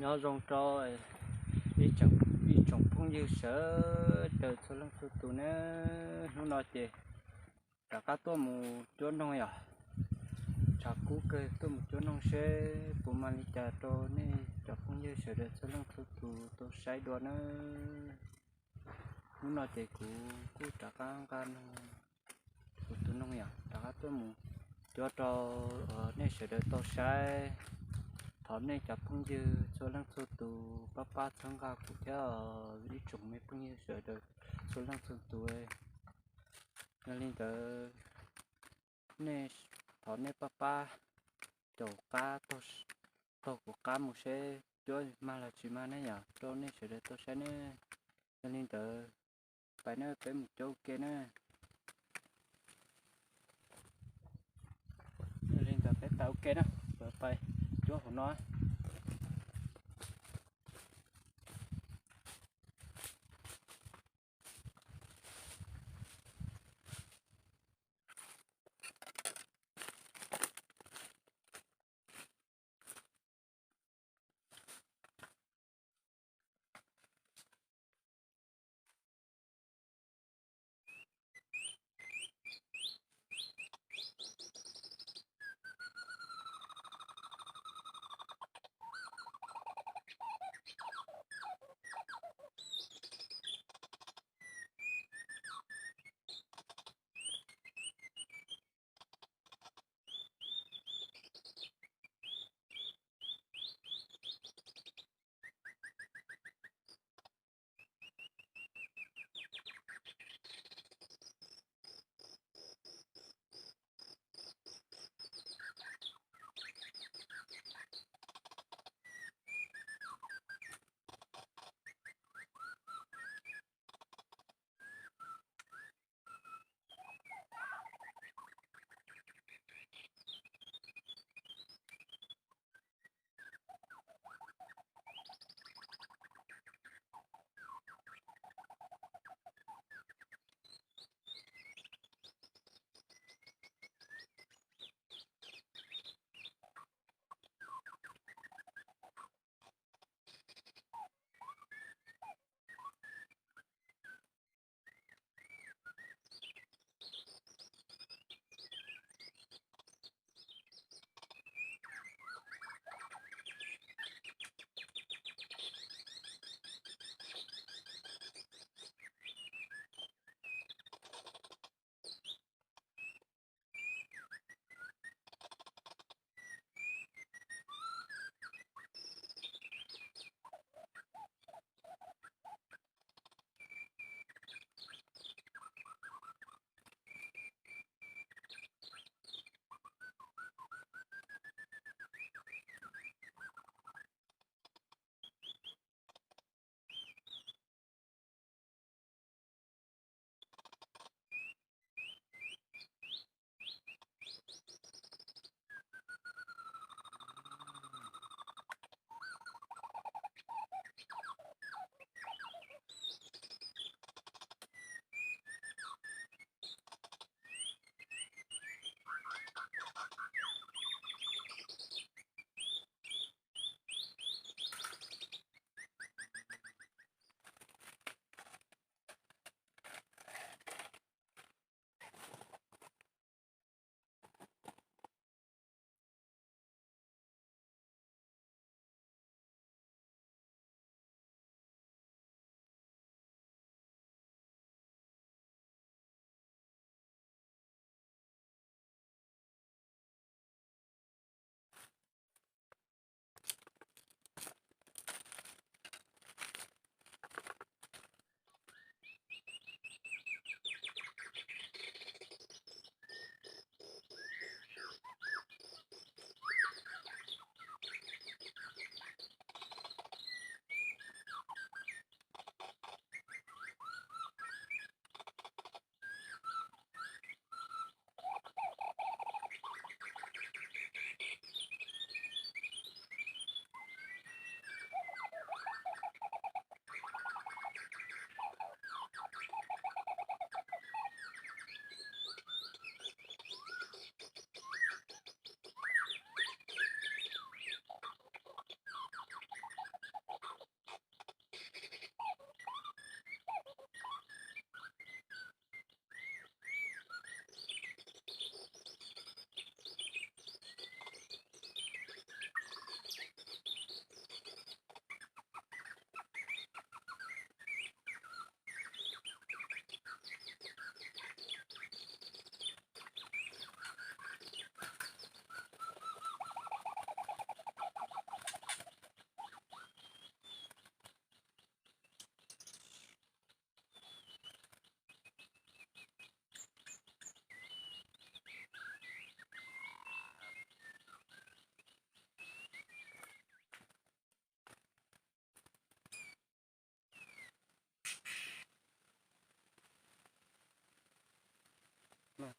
Nyob zoo rau ib tsoom, ib tsoom phooj ywg sawv daws txhua leej txhua tus nawb. Hnub no ces rov qab tuaj mus cuab noog yom. Tshav kub kawg, tuaj mus cuab noog seb puas mag li cas rau nej cov phooj ywg sawv daws txhua leej txhua tus tau saib dua nawb. Hnub no ces kuv kuj rov qab nqa noog, kuv tus noog yom, rov qab tuaj mus cuab rau nej sawv daws tau saib. Thov nej cov phooj ywg txhua leej txhua tus pab pab txhawb nqa kuv thiab, ib tsoom me phooj ywg sawv daws txhua leej txhua tus. Yog li ntawd, nej, thov nej pab pab caum qab, taug kuv qab mus seb cuab mag los tsis mag ne yom, rau nej sawv daws tau saib ne. Yog li ntawd, pais ne, peb mus cuab ua ke ne. Yog li ntawd peb pais ua ke na, peb pais cuab hauv no.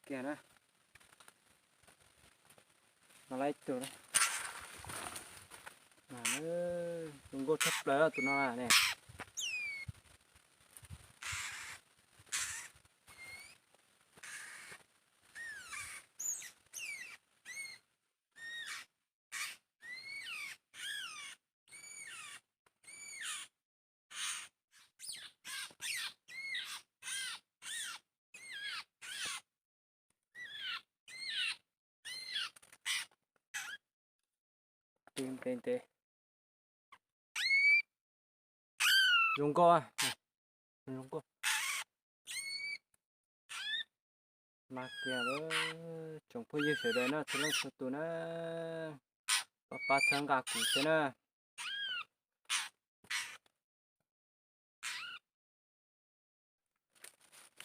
kiag na. No lawm ib tug na. Zoo nkauj tshaj plaws tus no ne. Ntev ntev. Zoo nkauj, zoo nkauj. Mas kiag tsoom phooj ywg sawv daws na, txhua leej txhua tus na, pab pab txhawb nqa kuv thiab na.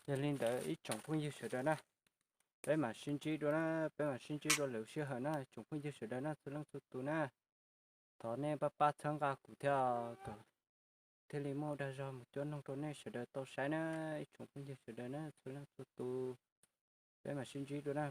Yog li ntawd ib tsoom phooj ywg sawv daws na, peb mam sib ntsib dua na, peb mam sib ntsib dua lwm sij hawm na tsoom phooj ywg sawv daws na, txhua leej txhua tus na. Thov nej pab pab txhawb nqa kuv thiab, kom thiaj li muaj dag zog mus cuab noog rau nej sawv daws tau saib na, ib tsoom phooj ywg sawv daws na, txhua leej txhua tus. Peb mam sib ntsib dua na.